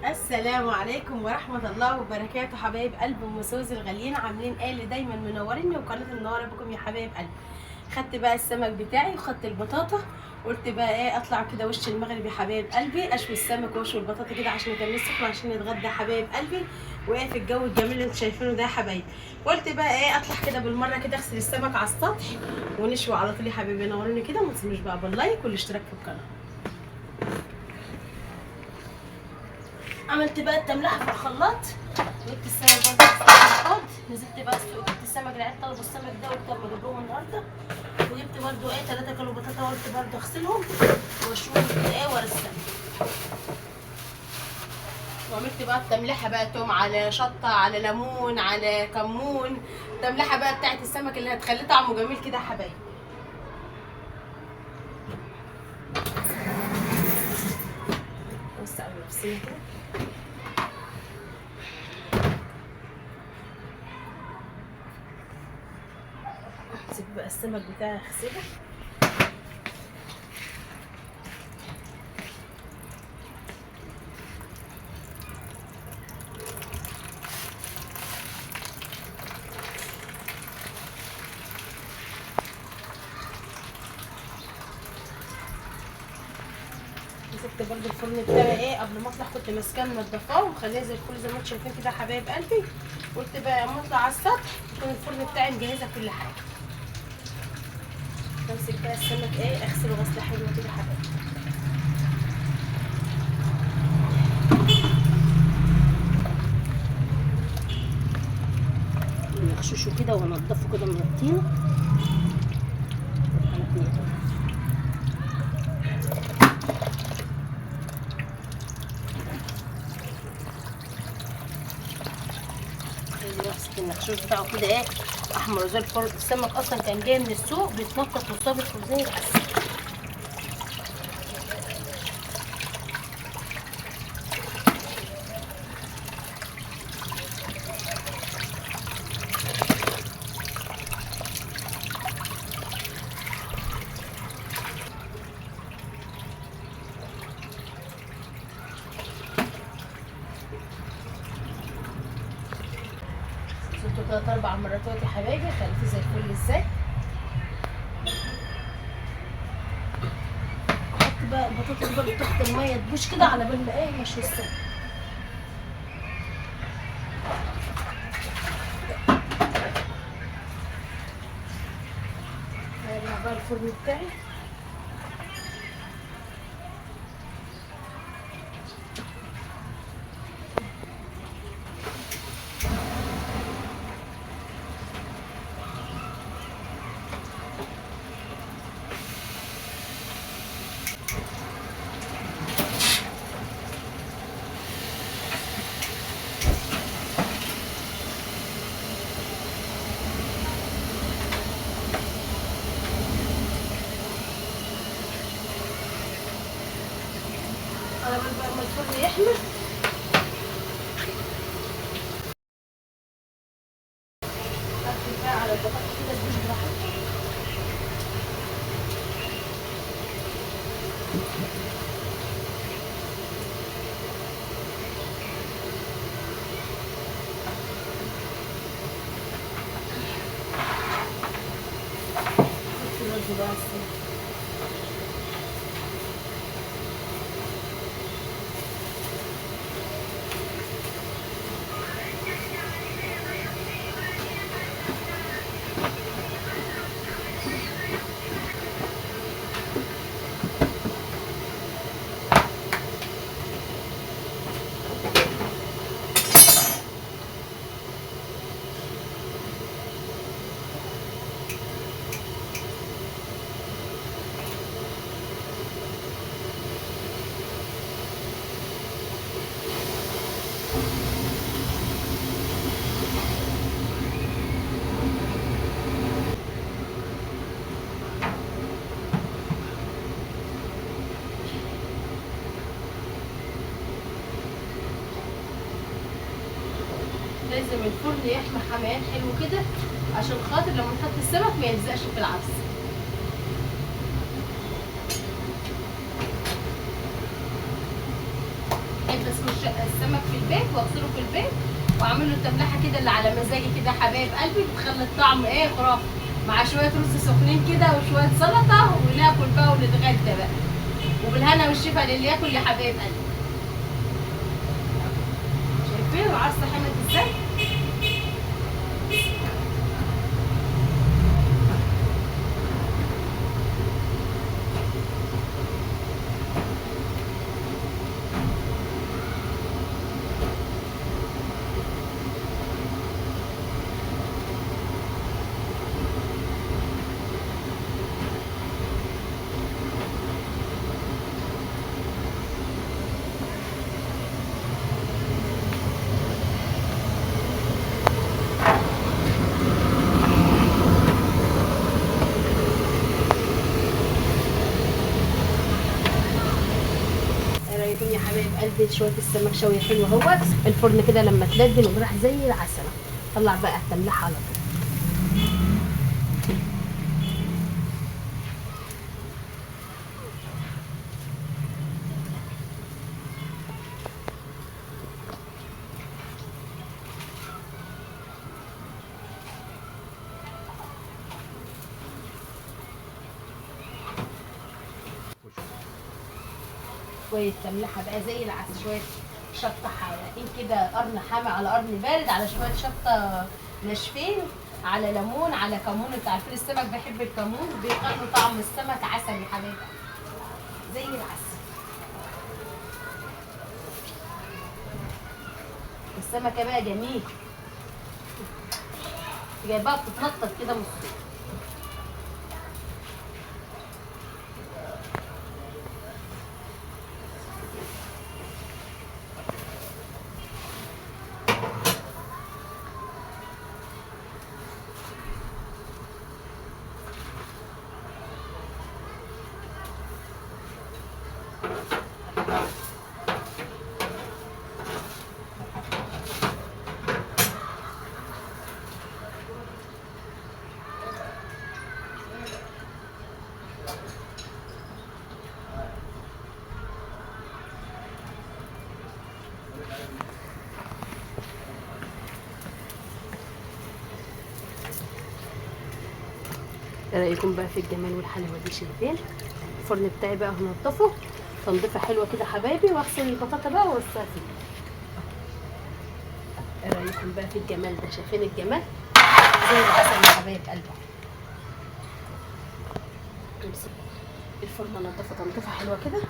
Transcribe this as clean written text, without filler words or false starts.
السلام عليكم ورحمة الله وبركاته حبايب قلب ام سوزي الغاليين، عاملين ايه؟ اللي دايما منوريني وقناة منورة بكم يا حبايب قلب. خدت بقى السمك بتاعي وخدت البطاطا، قلت بقى ايه اطلع كده وش المغرب يا حبايب قلبي، اشوي السمك واشوي البطاطا كده عشان يتم سخن عشان نتغدى حبايب قلبي. وايه في الجو الجميل اللي انتوا شايفينه ده يا حبايب. قلت بقى ايه اطلع كده بالمرة كده اغسل السمك على السطح ونشوي على طول يا حبايبي. نوروني كده وما تنسوش بقى بال like والاشتراك في القناة. عملت بقى التملحه في الخلاط، جبت السمك برضه في الحوض، نزلت بقى السوق جبت السمك، العيال طلبوا السمك ده قلت اما اجيب لهم النهارده. وجبت برضه ايه 3 كيلو بطاطا، قلت برضه اغسلهم واشويهم كده ايه ورا السمك. وعملت بقى التملحه بقى توم على شطه على ليمون على كمون، التملحه بقى بتاعت السمك اللي هتخليه طعمه جميل كده يا حبايبي. بص على نفسي كده. امسك بقى السمك بتاعي اغسله. مسكت برضو الفرن بتاعي ايه قبل ما اطلع، كنت ماسكاه منضفاه ومخليه زي الفل زي ما انتم شايفين كده حبايب قلبي. قلت بقى اما اطلع على السطح يكون الفرن بتاعي مجهزة كل حاجة. امسك بقى السمك ايه اغسله غسله حلوة كده حبايبي. نغششه كده ونضفه كده من الطينه. النخشوش بتاعه كده ايه احمر زي الفل. السمك اصلا كان جاي من السوق بيتنطط وصابح وزي العسل. 3 4 مرات يا حبايبي، خليته زي الفل ازاي. احط بقى البطاطس برضه تحت المية تبوش كده على بال ما ايه ماشي السمك. هرجع بقى الفرن بتاعي. على بال بقى ما الفرن يحمى. اقفل بقى على البطاطا كده تبوش براحتها. حط برضه بقى السمك. لازم الفرن يحمى حميان حلو كده عشان خاطر لما نحط السمك ما يلزقش في العدس. بسوي السمك في البيت واغسله في البيت واعمل له التملحه كده اللي على مزاجي كده حبايب قلبي، بتخلي الطعم ايه خرافي، مع شوية رز سخنين كده وشوية سلطة، وناكل بقى ونتغدى بقى، وبالهنا والشفا للي ياكل يا حبايب قلبي. شايفين العصا حمت ازاي؟ يا حبايب قلبي شوية السمك شوية حلوة اهوت. الفرن كده لما تلدن وراح زي العسل، طلع بقى التملحه على طول. شوية تملحه بقى زي العسل، شوية شطه حراقين كده، قرن حامي على قرن بارد، على شوية شطه ناشفين، على ليمون، على كمون. انتوا عارفين السمك بيحب الكمون، بيخلوا طعم السمك عسل يا حبايبي زي العسل. السمكة بقى جميل، جايباها بتتنطط كده من الصوت. ايه رايكم بقى في الجمال والحلاوه دي؟ شايفين الفرن بتاعي بقى هنضفه تنظيفه حلوة كده حبايبي، واغسل البطاطا بقى وارصها فيه. ايه رايكم بقى في الجمال ده؟ شايفين الجمال زي العسل يا حبايب قلبي. امسك الفرن انضفه تنظيفه حلوة كده.